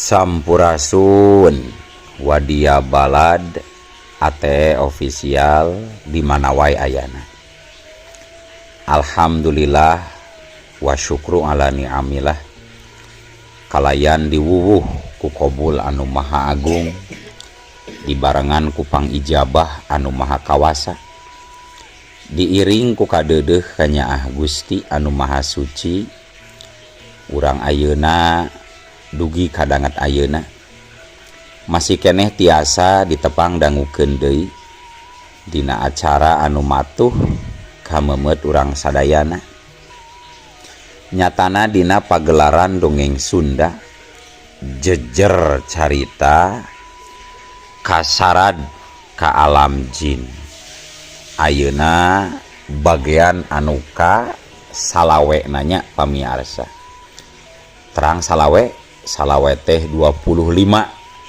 Sampurasun Wadia Balad ATE official di mana wae ayana. Alhamdulillah wa syukru ala ni'amillah kalayan diwuwuh ku kobul anu maha agung dibarengan ku pangijabah anu maha kawasa diiring ku kadeudeuh kanyaah Gusti anu maha suci urang ayeuna dugi kadanget ayeuna masih keneh tiasa ditepang dangukeun deui dina acara anu matuh kamemet urang sadayana nyatana dina pagelaran dongeng Sunda jejer carita kasarad ka alam jin ayeuna bagian anu ka salawe nanya pamiarsa terang salawe salawe teh 25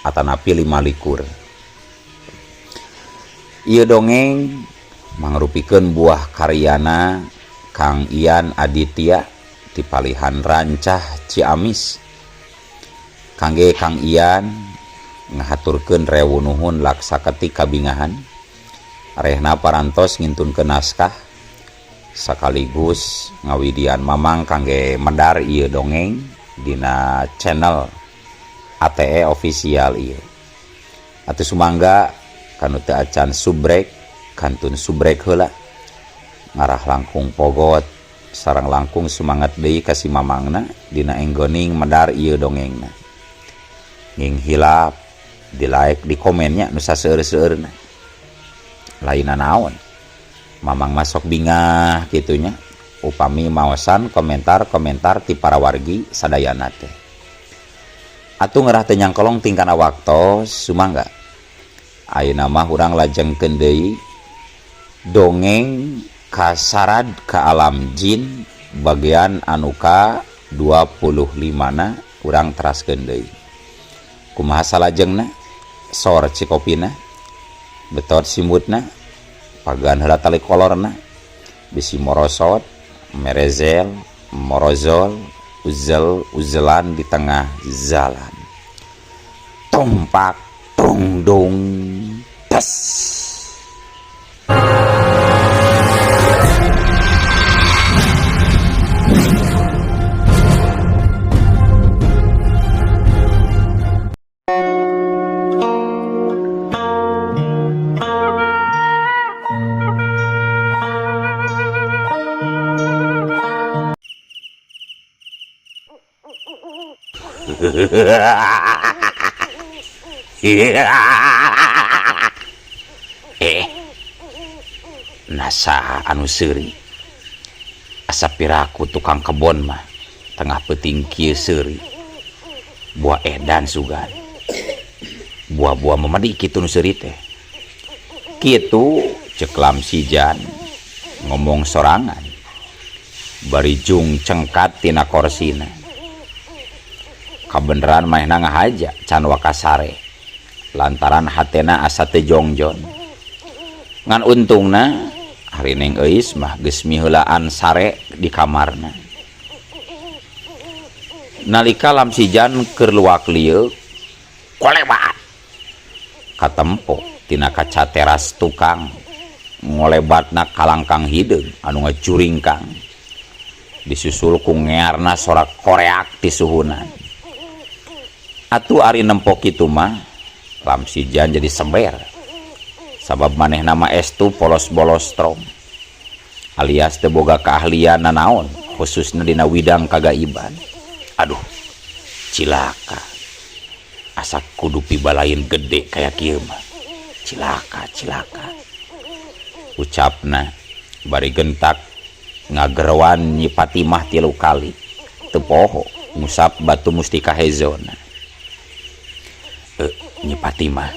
atanapi 25. Ieu dongeng mangrupikeun buah karyana Kang Ian Aditya ti palihan Rancah Ciamis. Kangge Kang Ian ngahaturkeun rewu nuhun laksa ketik kabingahan rehna parantos ngintunkeun naskah sekaligus ngawidian mamang kangge medar ieu dongeng dina channel ATE official ieu. Atuh sumangga kanu teu acan subrek kantun subrek heula ngarah langkung pogot sareng langkung semangat deui ka si mamangna dina enggoning medar ieu dongengna. Nging hilap di like di komennya nu saseueur-seueurna. Lainna naon mamang masuk bingah kitunya upami maosan komentar-komentar ti para wargi sadayana teh. Atuh ngerah teu nyangkolong tingkana waktos sumangga ayeuna mah urang lajengkeun deui dongeng kasarad ka alam jin bagian anu ka 25 na urang teraskeun deui. Kumaha salajengna sor cikopina betot simutna pagan heula tali kolorna bisi morosot merezel morozol uzel uzelan di tengah jalan tumpak tungdung tes. Nasa anu seuri asa piraku tukang kebon mah tengah peuting kieu seuri buah edan sugan buah-buah memedi kitu nu seuri teh kitu ceuk Lamsijan ngomong sorangan bari jung cengkat tina korsina. Kabeneran manehna ngahaja can wakasare lantaran hatena asa teu jongjon. Ngan untungna ari Neng Euis mah geus miheulaan sare di kamarna. Nalika Lamsijan keur luak lieuk kolebat katempo tina kaca teras tukang ngolebatna kalangkang hideung anu ngajuringkang disusul ku ngearna sorak koreak ti suhunan. Atuh ari nempo kitu mah Lamsijan jadi seber sabab manehna mah estu polos-bolos strong alias teu boga keahlian nanaon khususna dina widang kagaiban. Aduh cilaka asa kudu pibalain gede kaya kieu mah cilaka cilaka ucapna bari gentak ngageroan Nyi Fatimah 3 kali teu poho ngusap batu mustika hezona. Nyi Fatimah,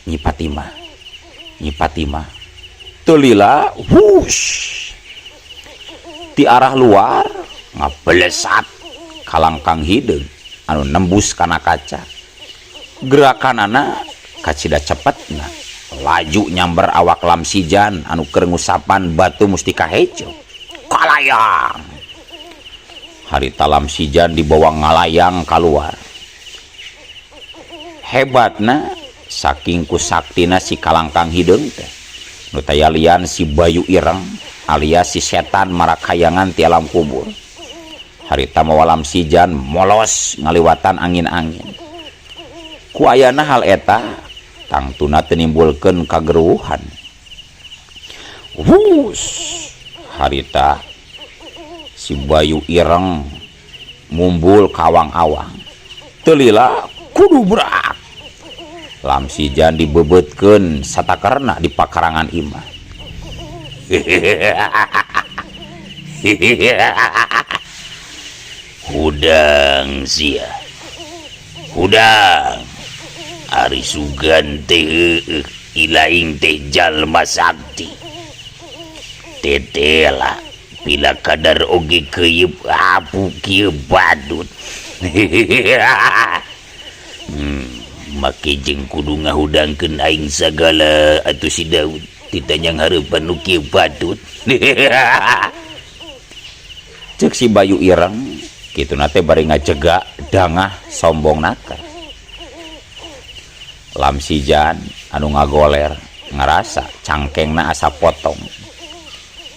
Nyi Fatimah, Nyi Fatimah teu lila wush ti arah luar ngabelesat kalangkang hideung anu nembus kana kaca. Gerakanana kacida cepetna laju nyamber awak Lamsijan anu keur ngusapan batu mustika hejo kalayang. Harita Lamsijan dibawa ngalayang kaluar. Hebatna saking ku saktina si kalangkang hideung teh nu taya lian si Bayu Ireng alias si setan marakhayangan ti alam kubur. Harita mawa Lamsijan molos ngaliwatan angin-angin. Ku ayana hal eta tangtuna teu nimbulkeun kageruhan. Wus harita si Bayu Ireng mumbul ka awang-awang. Teu lila kudu brak. Lamsijan dibeubeutkeun satakerna di pakarangan imah. Hudang sia. Hudang. Ari sugan teh heueuh ilaing teh jalma sakti. Tetela pila kadar oge keuyeup apu kieu badut. Make jeung kudu ngahudangkeun aing sagala atuh si Daud titanyang hareupan nu kieu badut. Ceuk si Bayu Ireng kituna teh bari ngajega dangah sombong naka. Lamsijan anu ngagoler ngarasa cangkengna asa potong.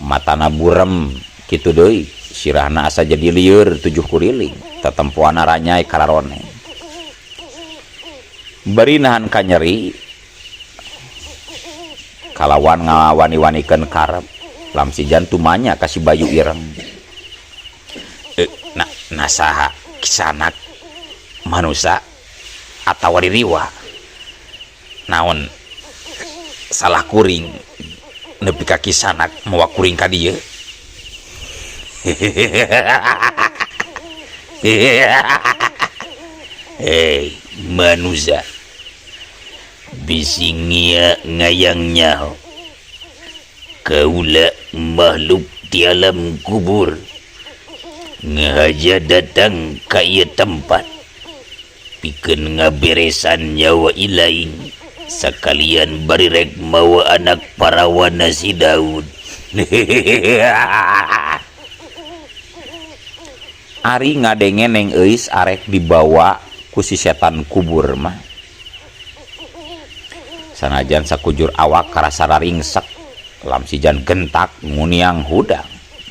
Matana burem kitu deui sirahna asa jadi lieur tujuh kuriling tetempoana ranyai kararone. Bari nahan kanyeri kalawan ngawani-wanikeun karep Lamsijan tumanya ka si Bayu Ireng. Na nasaha kisanak manusa atawa ririwa naon salah kuring nepi ka kisanak mawa kuring ka dieu. Hei manusia bisi ngia ngayang nyaho kaula makhluk di alam kubur ngahaja datang ka ieu tempat pikeun ngaberesan nyawa ilaing sakalian bari rek mawa anak parawana si Daud. Ari ngadenge Neng Euis arek dibawa ku si setan kubur mah. Sanajan sakujur awak karasa raringsek, Lamsijan gentak nguniang hudang,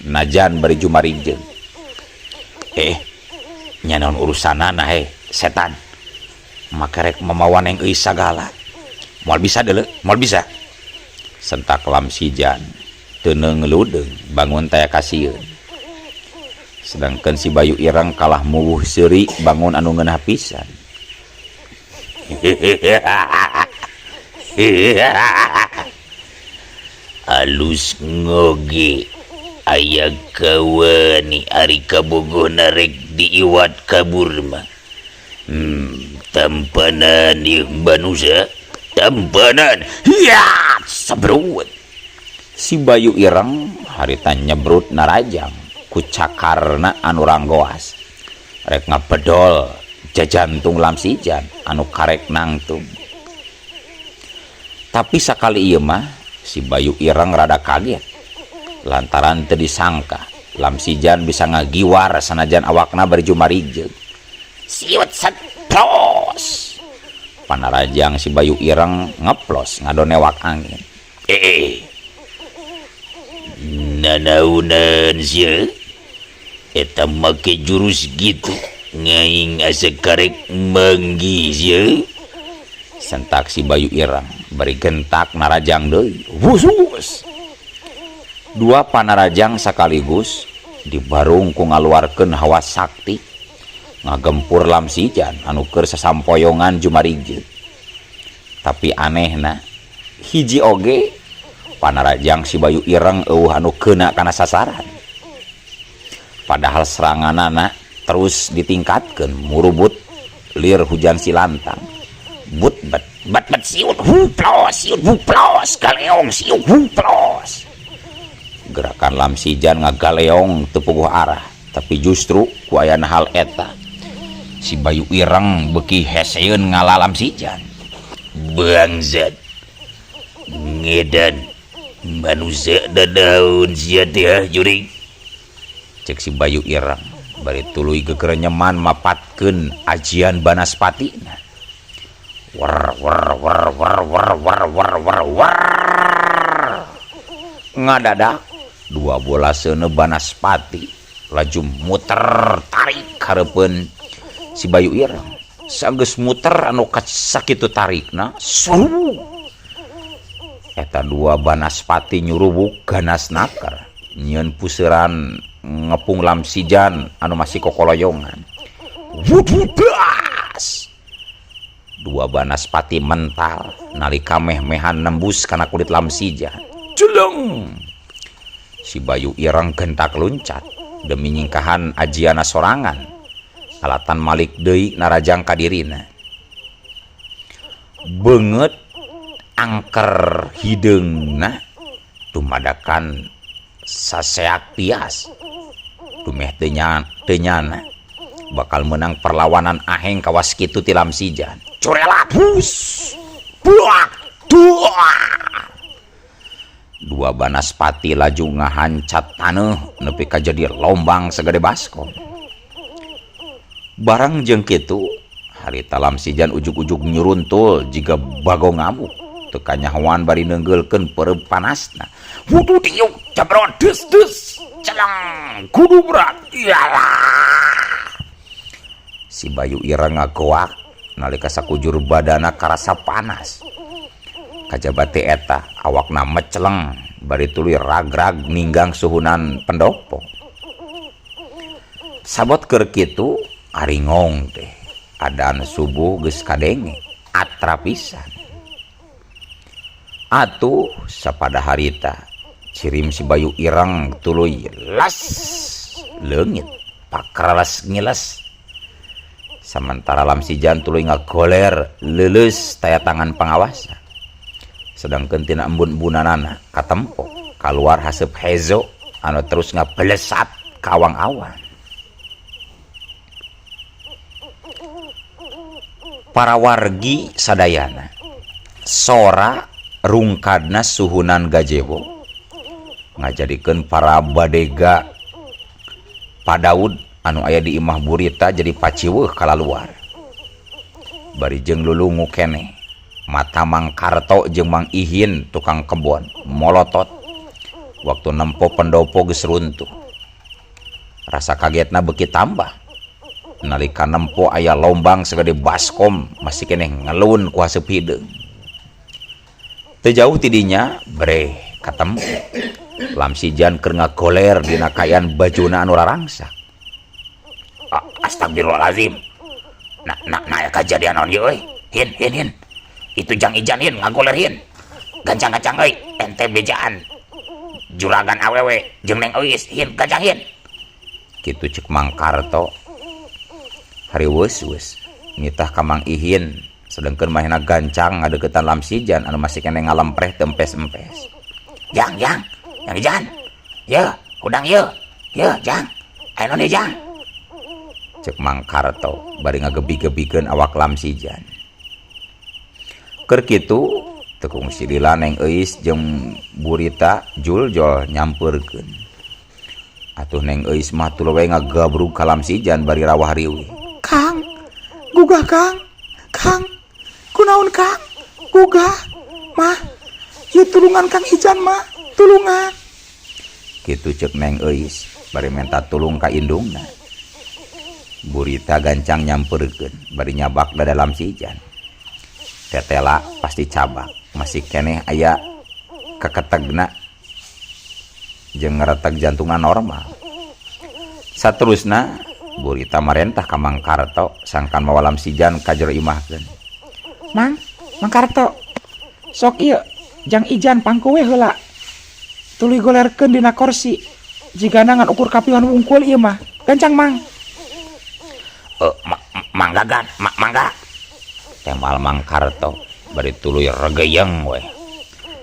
najan bari jumarijeng. Nya naon urusanana he setan. Make rek mamawa Neng Euis sagala. Moal bisa deuleu, moal bisa. Sentak Lamsijan teu ngeludeung bangun taya kasieun. Sedangkan si Bayu Ireng kalah muwuh seuri bangun anu ngeunah pisan. Alus ngoge aya kawani ari kabogohna rek diiwat kabur mah. Tampanan ieu manusia, tampanan. Hiat sebrut. Si Bayu Ireng harita nyebrut narajang ku cakarna anu ranggoas. Rek ngabedol jajantung Lamsijan anu karek nangtung. Tapi sakali ieu mah si Bayu Ireng rada kaget. Lantaran teu disangka Lamsijan bisa ngagiwar sanajan awakna bari jumarijeg. Siut setplos. Panarajang si Bayu Ireng ngeplos ngadonewak angin. Nanaunan sia eta make jurus gitu ngaing asa karek manggi sia. Sentak si Bayu Ireng bari gentak narajang deui. Wus wus. Dua panarajang sekaligus dibarung ku ngaluarkeun hawa sakti ngagempur Lamsijan anu keur sasampoyongan jumarijeg. Tapi anehna hiji oge panarajang si Bayu Ireng eueuh anu keuna kana sasaran. Padahal seranganana terus ditingkatkeun murubut lir hujan silantang. But bet bet bet siut huplos siut huplos galeong siut huplos. Gerakan Lamsijan ngagaleong teu puguh arah, tapi justru ku ayana hal eta si Bayu Ireng beuki heseun ngala Lamsijan. Bangsat ngedan manusia dadaun sia teh juring. Cek si Bayu Ireng bari tuluy gegerenyeman mapatkeun ajian banaspatina. Wer wer wer wer wer wer wer wer wer. Ngadadak dua bola seuneu banaspati laju muter tarik hareupeun si Bayu Ireng. Sageus muter anu sakitu tarikna surubuk. Eta dua banaspati nyurubuk ganas naker nyieun puseuran ngepung Lamsijan anu masih kokoloyongan. Wududas. Dua banaspati mental nalika meh-mehan nembus kana kulit Lamsijan. Jeleng. Si Bayu Ireng gentak luncat demi nyingkahan ajiana sorangan. Alatan malik deui narajang ka dirina. Beungeut angker hideungna dumadakan saseak pias. Dumeh teu nyana bakal menang perlawanan aheng kawas kitu ti Lamsijan. Curelat hus. Buak duak. Dua banaspati laju ngahancat taneuh nepi ka jadi lombang sagede baskom. Barang jeung kitu harita Lamsijan ujug-ujug nyuruntul jiga bagong ngamuk. Teu kanyahoan bari neunggeulkeun peureup panasna. Wudu diuk jabron des des celeng kudu berat. Iyalah. Si Bayu Ireng ngagoak nalika sakujur badana karasa panas. Kajaba ti eta awakna meceleng bari tuluy ragrag ninggang suhunan pendopo. Sabot keur kitu aringong teh adan subuh geus kadenge atra pisan. Atuh sapada harita cirim si Bayu Ireng tuluy las leungit pakralas ngiles. Samantara Lamsijan tuluy ngagoler leuleus taya tangan pangawasa. Sedangkeun tina embun-embunanana katempo kaluar haseup hezo anu terus ngabelesat ka awang-awang. Para wargi sadayana sora rungkadna suhunan gajebo ngajadikeun para badega padaud anu aya di imah burita jadi paciweuh kalaluar. Bari jeung lulungu keneh mata Mang Karto jeung Mang Ihin tukang kebon molotot waktu nempo pendopo geus runtuh. Rasa kagetna beuki tambah nalika nempo aya lombang sagede baskom masih keneh ngelun ku haseup hideung. Teu jauh ti dinya breh katempo Lamsijan keur ngagoler dina kaayaan bajuna anu rarangsak. Astagfirullahalazim. Nah, nah, nah, kajadian naon ieu euy? Hin, hin, hin. Itu Jang Ijan hin ngagoler hin. Gancang-gancang euy, ente bejaan. Juragan awewe jeung Neng Euis hin, gancang hin. Kitu ceuk Mang Karto. Hariweus-weus nitah ka Mang Ihin sedengkeun manehna gancang ngadeuketan Lamsijan anu masih keneh ngalempreh teu empes-empes. Jang, Jang, Jang Ijan. Ye, hudang ye. Ye, Jang. Aya naon ieu, Jang? Ceuk Mang Karto bari ngagebi-gebikeun awak Lamsijan. Keur kitu teu kungsi lila Neng Euis jeung Burita juljol nyampeurkeun. Atuh Neng Euis mah tuluy we ngagabrug ka Lamsijan bari rawah riwih. Kang, gugah Kang. Kang, kunaon Kang? Gugah. Mah, ieu tulungan Kang Ijan mah, tulungan. Kitu ceuk Neng Euis bari menta tulung ka indungna. Burita gancang nyampeurkeun bari nyabak dada Lamsijan. Tetela pasti cabak, masih keneh aya keketegna jeung ngereteg jantungna normal. Saterusna Burita marentah ka Mang Karto sangkan mawa Lamsijan ka jero imahkeun. Mang, Mang Karto, sok ieu Jang Ijan pangku we heula. Tuluy golerkeun dina korsi. Jigana ngan ukur kapihan wungkul ieu mah. Gancang Mang. Mangga gan, mangga. Temal Mang Karto bari tuluy regeyeng we.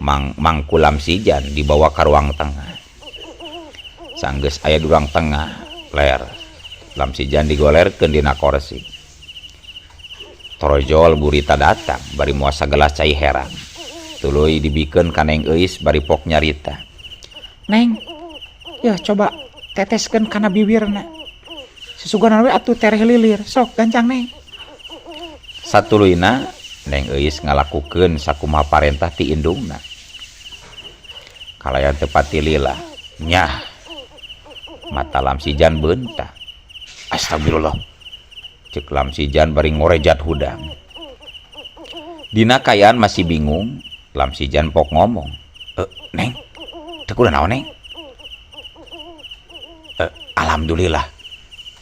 Mang mangku Lamsijan dibawa ka ruang tengah. Sanggeus aya di ruang tengah, ler. Lamsijan digolerkeun dina korsi. Torojol Burita datang bari moal sagelas cai herang. Tuluy dibikeun ka Neng Euis bari pok nyarita. Neng, yeuh coba teteskeun kana biwirna. Susuganan we atuh tereh lilir, sok gancang Neng. Satuluyna Neng Euis ngalakukeun sakumaha parentah ti indungna. Kalayan teu pati lila, nyah. Mata Lamsijan beunta. Astagfirullah. Ceuk Lamsijan bari ngorejat hudang. Dina kaayaan masih bingung, Lamsijan pok ngomong. E, Neng, teu kudu naon, Neng? E, alhamdulillah.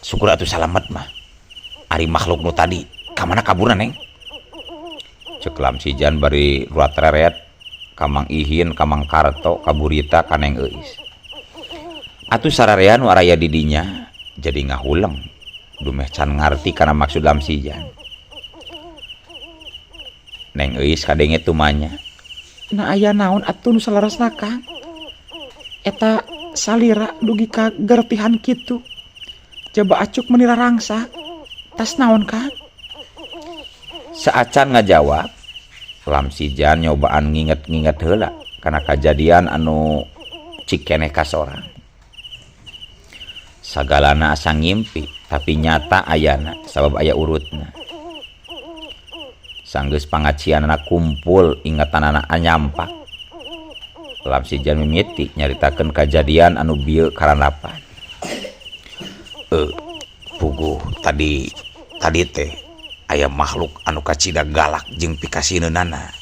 Syukur atuh salamet mah. Ari makhluk nu tadi, ka mana kaburna, Neng? Ceuk Lamsijan bari ruat reret ka Mang Ihin, ka Mang Karto, ka Burita, ka Neng Euis. Atuh sararea nu araya di dinya jadi ngahuleng dumeh can ngarti kana maksud Lamsijan. Neng Euis kadenge tumanya. Nah aya naon atuh nu saleresna, Kang? Eta salira dugi ka gertihan kitu. Coba acuk meni rarangsa. Tas naon, Kang? Saacan ngajawab, Lamsijan nyobaan nginget-nginget heula kana kajadian anu cik keneh kasorang. Sagalana asa ngimpi, tapi nyata ayana sabab aya urutna. Sanggeus pangacianana kumpul ingetanana anyampak. Lamsijan mimiti nyaritakeun kajadian anu bieu karandapan. Puguh tadi tadi teh aya makhluk anu kacida galak jeung pikasineunana.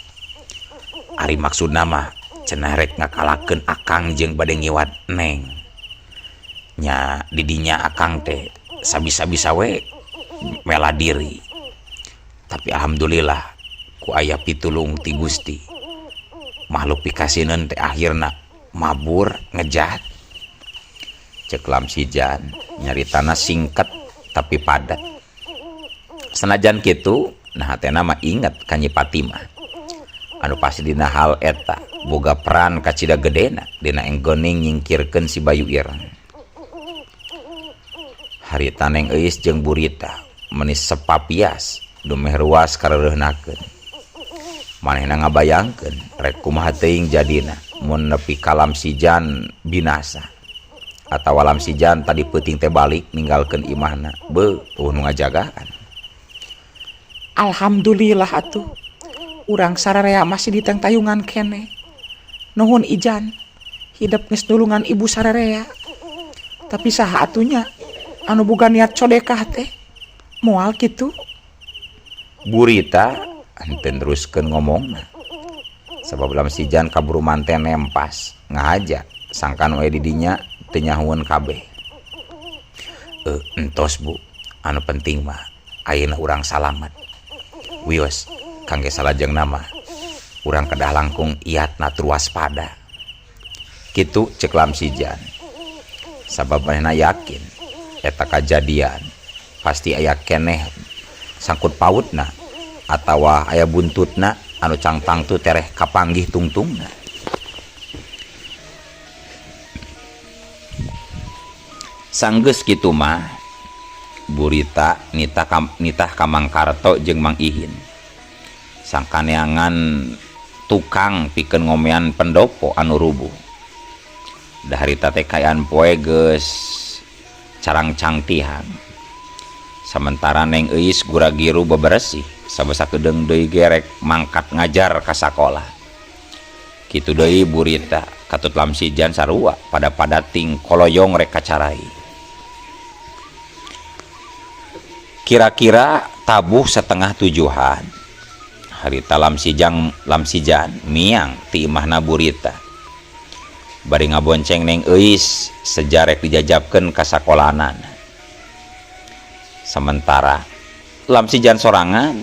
Ari maksudna mah cenah rek ngakalakeun akang jeung bade ngiwat Neng. Nya didinya akang teh sabisa-bisa we mela diri. Tapi alhamdulillah ku aya pitulung ti Gusti. Makhluk pikasineun teh akhirna mabur ngejat. Ceuk Lamsijan nyaritana singkat tapi padat. Senajan kitu, nah hatena mah inget ka Nyi Fatimah. Anu pasti dina hal eta boga peran kacida gedena dina enggoning nyingkirkeun si Bayu Ireng. Harita Neng Euis jeung Burita meni sepapias dumeh ruas kareureuhnakeun. Manehna ngabayangkeun rek kumaha teuing jadina mun nepi ka Lamsijan binasa. Atawa Lamsijan tadi peuting teh balik ninggalkeun imahna, beuh euweuh nu ngajagaan. Alhamdulillah atuh. Urang sararea masih ditangtayungan kene. Nuhun Ijan, hidep geus nulungan ibu sararea. Tapi saha atunya anu boga niat codekah teh? Moal kitu. Burita henteu neruskeun ngomongna. Sabab Lamsijan kaburu manten nempas ngahaja sangkan we di dinya teu nyahueun kabeh. Entos Bu, anu penting mah ayeuna urang salamet. Wios kangge salajengna mah urang kedah langkung iatna tur waspada. Kitu ceuk Lamsijan. Sabab manehna yakin eta kajadian pasti aya keneh sangkut pautna atawa aya buntutna anu cang tangtu tereh kapanggih tungtungna. Sanggeus kitu mah Burita nitah ka Mang Karto jeung Mang Ihin. Sangkaneangan tukang pikeun ngomean pendopo anu rubuh. Da harita teh kaayaan poe geus carangcangtihan. Samentara Neng Euis gura-giru beberesih sabasa kedeung deui gerek mangkat ngajar ka sakolah. Kitu deui Burita katut Lamsijan sarua pada padating koloyong rek kacarai. Kira-kira tabuh setengah tujuhan. Harita Lamsijan miang ti imahna Burita. Bari ngabonceng Neng Euis sejarek dijajabkeun ka sakolahanana. Sementara Lamsijan sorangan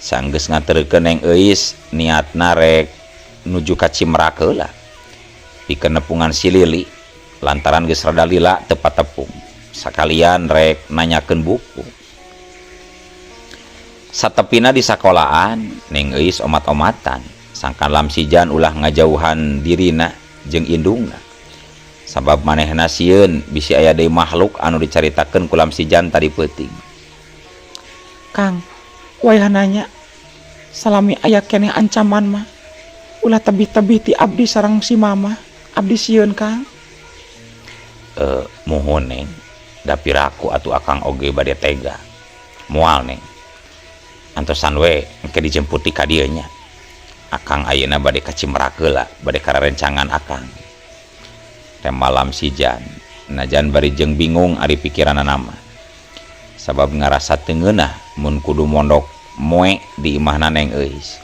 sanggeus nganterkeun Neng Euis niatna rek nuju ka Cimerak heula pikeun nepungan si Lili lantaran geus rada lila teu patepung. Sakalian rek nanyakeun buku. Satepina di sakolaan Neng Euis omat-omatan sangkan Lamsijan ulah ngajauhan dirina jeung indungna. Sabab manehna sieun bisi aya deui makhluk anu dicaritakeun ku Lamsijan tadi peuting. Kang, wayah nanya salami aya keneh ancaman mah ulah tebih-tebih ti abdi sareng si mama. Abdi sieun, Kang. Muhun Neng, da piraku atuh akang oge bade tega. Moal Neng. Antosan we engke dijemput di ka dieu nya. Akang ayeuna bade ka Cimerak heula, bade ka rerencangan akang. Tembal Lamsijan, najan bari jeung bingung ari pikiranana mah. Sabab ngarasa teu ngeunah mun kudu mondok moe di imahna Neng Euis.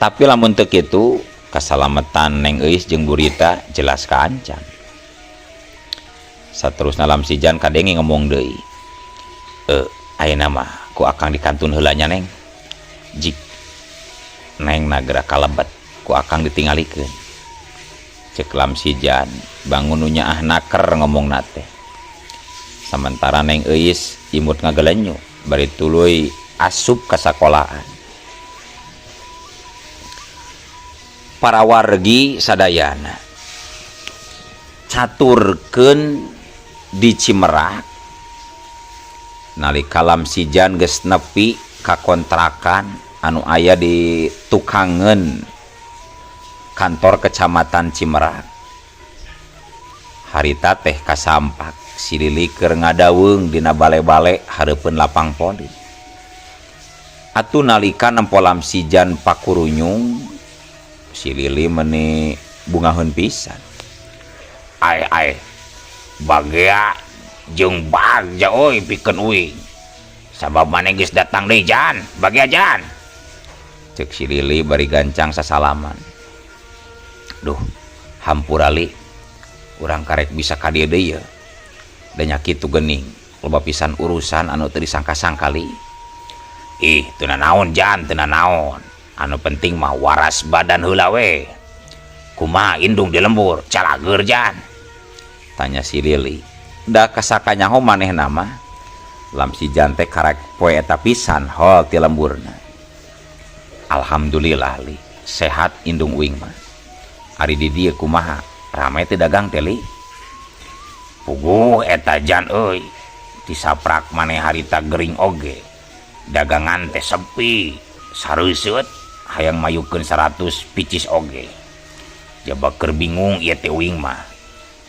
Tapi lamun teu kitu, kasalametan Neng Euis jeung Burita jelas kaancam. Saterusna Lamsijan kadenge ngomong deui. E, ayeuna mah ku akang dikantun heula nya Neng. Jik Neng na geura kalebet ku akang ditingalikeun. Cek Lamsijan bangun nu nyaah naker ngomongna teh. Samentara Neng Euis imut ngagelenyu bari tuluy asup ka sakolaan. Para wargi sadayana caturkeun di Cimerak nalika Lamsijan geus nepi ka kontrakan anu aya di tukangeun kantor kecamatan Cimerak. Harita teh kasampak si Lili keur ngadaweung dina bale-bale hareupeun lapang voli. Atuh nalika nempo Lamsijan pakurunyung si Lili meni bungaheun pisan. Ai ai bagea jeung bagja euy pikeun uing. Sabab maneh geus datang deui Jan, bagea Jan. Ceuk si Lili bari gancang sasalaman. Duh, hampura Li, urang karek bisa ka dieu deui yeuh. Da nya kitu geuning, loba pisan urusan anu teu disangka-sangka Li. Ih, teu nanaon Jan, teu nanaon. Anu penting mah waras badan heula we. Kumaha indung di lembur, calageur Jan? Tanya si Lili. Da kasakanyaho manehna mah, Lamsijan teh karek poe eta pisan hol ti lemburna. Alhamdulillah Li, sehat indung uing mah. Ari di dieu kumaha, rame teu dagang teh Li? Puguh eta Jan euy, tisaprak maneh harita gering oge. Dagangan teh sepi, sareuseut hayang mayukeun 100 picis oge. Jaba keur bingung ieu teh uing mah.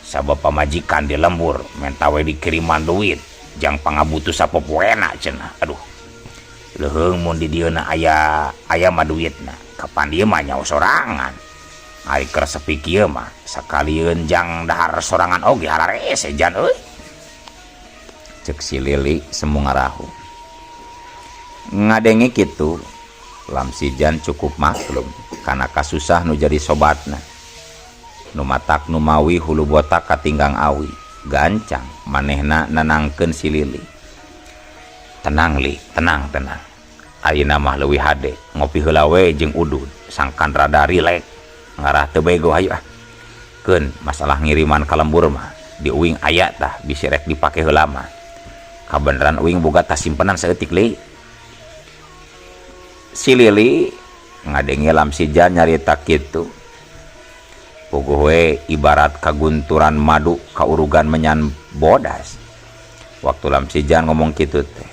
Sabab pamajikan di lembur menta we dikiriman duit jang pangabutuh sapopoena cenah. Aduh. Leuheung mun di dieu na aya aya mah duitna, kapan dieu mah nyaho sorangan. Ari keur sepi kieu mah sakalieun jang dahar sorangan oge hararese Jan euy. Ceuk si Lili semu ngarahu. Ngadenge kitu, Lamsijan cukup maklum kana kasusah nu jadi sobatna. Nu matak numawi hulu botak katinggang awi, gancang manehna nenangkeun si Lili. Tenang Li, tenang tenang. Ayeuna mah leuwih hade ngopi heula we jeung udud sangkan rada rileks ngarah teu bego hayu ah. Keun masalah ngiriman ka lembur mah di uing aya tah bisi rek dipake heula mah. Kabeneran uing boga tas simpenan saeutik Li. Si Lili ngadenge Lamsijan nyarita kitu. Puguh we ibarat kagunturan madu kaurugan menyan bodas. Waktu Lamsijan ngomong kitu teh.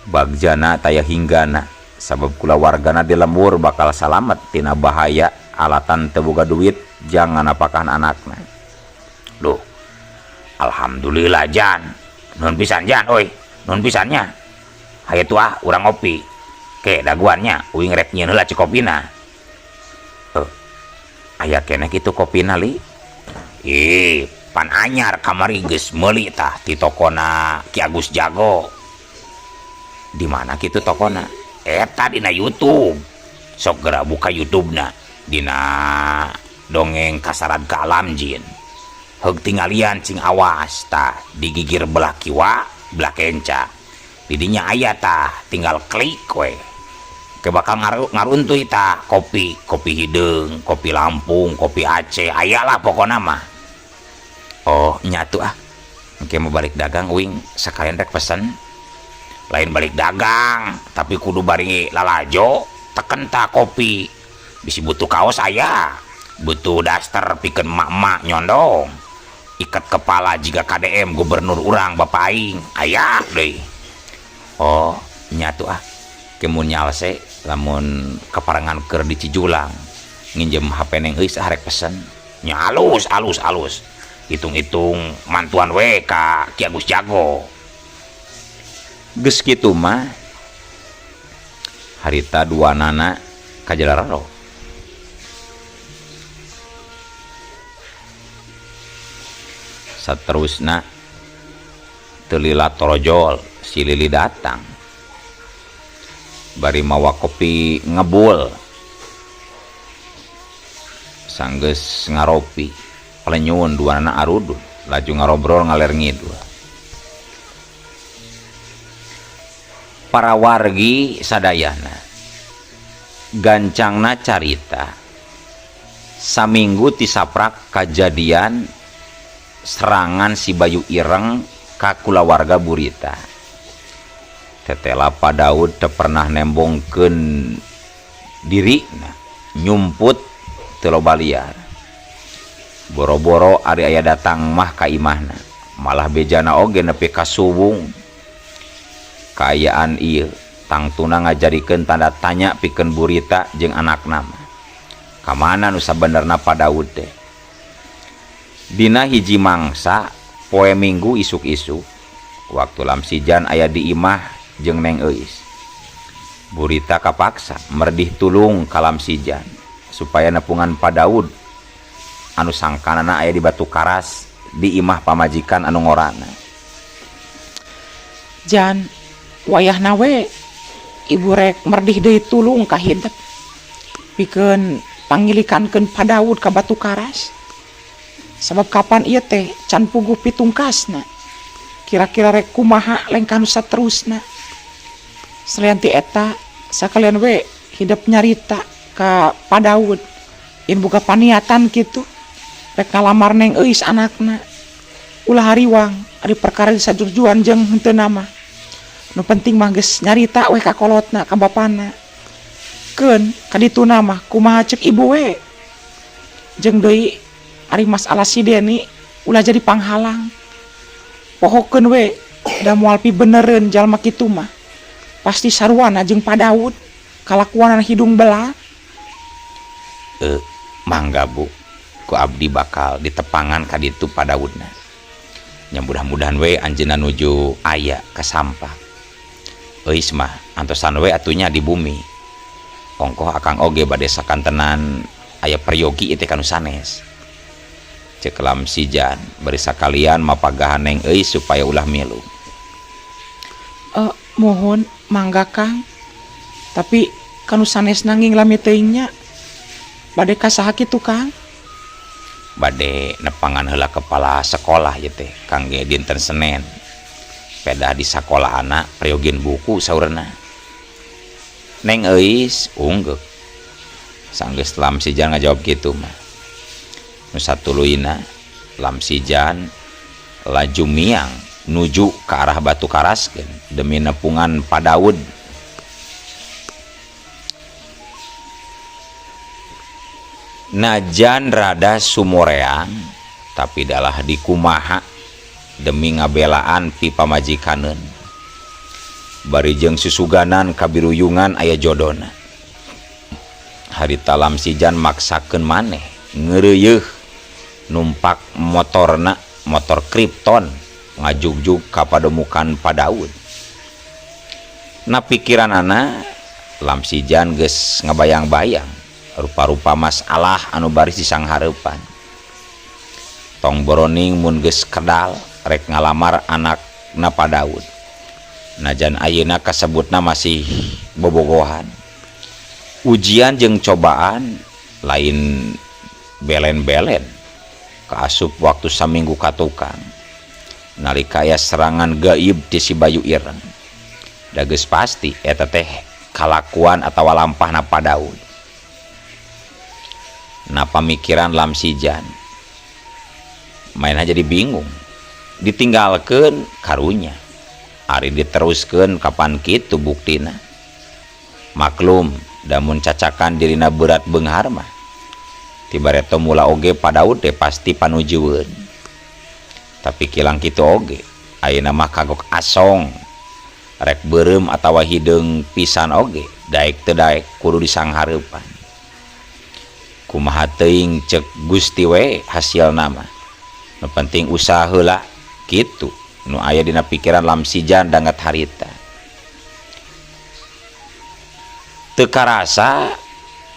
Bagjana taya hinggana sabab kulawargana di lembur bakal salamet tina bahaya alatan teu boga duit jang nganapakan anakna. Duh. Alhamdulillah Jan. Nuhun pisan Jan euy, nuhun pisan nya. Hayu tuh ah urang ngopi. Ke daguannya uing rek nyieun heula cikopina. Aya keneh kitu kopina Li? Ih, pan anyar kamari geus meuli tah ti tokona Ki Agus Jago. Di mana kitu tokona? Eta dina YouTube. Sok geura buka YouTube-na dina dongeng kasarad ka alam jin. Heug tinggalian cing awas tah digigir belah kiwa belah kenca. Didinya aya tah tinggal klik we. Ke bakal ngaruntuy tah kopi, kopi hideung, kopi Lampung, kopi Aceh, aya lah pokona mah. Oh, nya atuh ah. Engke mah balik dagang uing sakalian rek pesen. Lain balik dagang, tapi kudu bari lalajo teken tah kopi. Bisi butuh kaos aya, butuh daster pikeun emak-emak nyondong. Iket kepala jiga KDM gubernur urang bapak aing, aya deui. Oh, nya atuh ah. Ke mun nyalse lamun kaparengan keur di Cijulang nginjem HP Neng Euis ah rek pesen. Nya alus alus alus. Hitung-hitung mantuan we ka Ki Agus Jago. Geus kitu mah Harita duanana ka Jalararo. Saterusna teu lila torojol si Lili datang. Bari mawa kopi ngebul. Sanggeus ngaropi, pelenyun duanana arudut laju ngarobrol ngaler ngidul. Para wargi sadayana gancangna carita saminggu tisaprak kajadian serangan si Bayu Ireng ka kulawarga Burita. Tetela Pa Daud teu pernah nembongkeun dirina nyumput teu loba liar. Boro-boro ari aya datang mah ka imahna, malah bejana oge nepi ka suwung. Kaayaan ieu tangtuna ngajarikeun tanda tanya pikeun Burita jeung anakna mah. Ka mana nu sabenerna Pa Daud teh? Dina hiji mangsa poe Minggu isuk-isuk, waktu Lamsijan aya di imah jeung Neng Euis. Burita kapaksa merdih tulung ka Lamsijan supaya nepungan Pa Daud anu sangkanana aya di Batu Karas di imah pamajikan anu ngorana. Jan, wayahna we ibu rek merdih deui tulung ka hidep pikeun pangilikankeun Pa Daud ka Batu Karas. Sabab kapan ieu teh can puguh pitungkasna. Kira-kira rek kumaha lengkah nu saterusna. Salian ti eta sakalian we hidep nyarita ka Pa Daud yen boga paniatan kitu rek ngalamar Neng Euis anakna. Ulah hariwang ari perkara disajurjuan jeung henteu mah. Nu penting mah geus nyarita we ka kolotna ka bapana. Keun kadituna mah kumaha ceuk ibu we. Jeung deui ari masalah si Deni ulah jadi panghalang. Pohokeun we da moal pibenereun jalma kitu mah. Pasti sarwana jeung Pa Daud kalakuanan hidung belah. Mangga Bu, ku abdi bakal ditepangan ka ditu Pa Daudna. Nya mudah-mudahan we anjeunna nuju aya ka sampah. Euis mah antosan we atunya di bumi. Ongkoh akang oge bade sakantenan aya peryogi ieu teh kanu sanes. Ceuk Lamsijan bari sakalian mapagahan Neng Euis supaya ulah milu. Mohon mangga Kang. Tapi kanu sanes nanging lami teuing nya. Bade ka saha kitu Kang? Bade nepangan heula kepala sekolah ieu teh kangge dinten Senen. Pedah di sakolahana priyogin buku saurna. Neng Euis unggeuk. Sanggeus Lamsijan ngajawab kitu mah. Nu satuluyna Lamsijan laju miang nuju ka arah Batu Karaskeun demi nepungan Pa Daud. Najan rada sumoreang tapi dalah dikumaha demi ngabelaan pi pamajikaneun. Bari jeung susuganan kabiruyungan aya jodona. Harita Lamsijan maksakeun maneh ngeureuyeuh numpak motorna, motor Krypton ngajugjug ka pademukan Pa Daud. Na pikiranana Lamsijan geus ngabayang-bayang rupa-rupa masalah anu baris disanghareupan. Tong boroning mun geus kedal rek ngalamar anakna Pa Daud. Najan ayeuna kasebutna masih bobogohan. Ujian jeung cobaan lain belen-belen kaasup waktu saminggu katukang. Nalika aya serangan gaib ti si Bayu Ireng. Da geus pasti eta teh kalakuan atawa lampahna Pa Daud. Na pamikiran Lamsijan mainna jadi bingung. Ditinggalkeun karunya. Ari diteruskeun kapan kitu buktina. Maklum damun cacakan dirina berat beunghar mah. Tibareto mula oge Pa Daud teh pasti panujueun. Tapi kilang kitu oge ayeuna mah kagok asong. Rek beureum atawa hideung pisan oge daek teu daek kudu disanghareupan. Kumaha teuing ceuk Gusti we hasilna mah. Nu penting usaha heula kitu nu aya dina pikiran Lamsijan danget harita. Teu karasa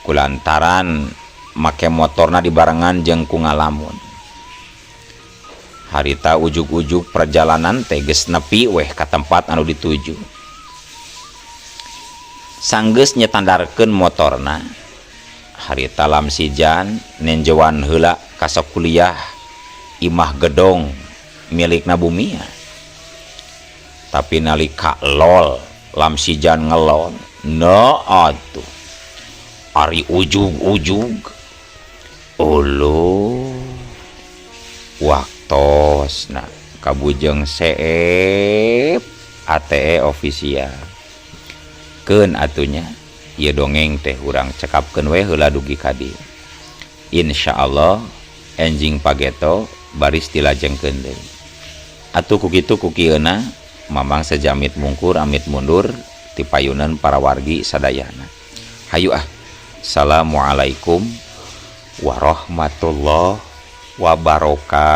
kulantaran make motorna dibarengan jeung ku ngalamun. Harita ujug-ujug perjalanan teh geus nepi weh ka tempat anu dituju. Sanggeus nyetandarkeun motorna, harita Lamsijan nenjoan heula ka sakuliah imah gedong milikna Bumia. Tapi nalika lol Lamsijan ngelol, no atuh ari ujug-ujug uluh waktosna kabujeng seep ATE official. Keun atuh nya ieu dongeng teh urang cekapkeun we heula dugi ka dieu. Insyaallah enjing pageto baris dilajengkeun deui. Atuh ku kitu ku kieuna Mamang sejamit mungkur amit mundur ti payunan para wargi sadayana. Hayu ah. Assalamualaikum warahmatullahi wabarakatuh.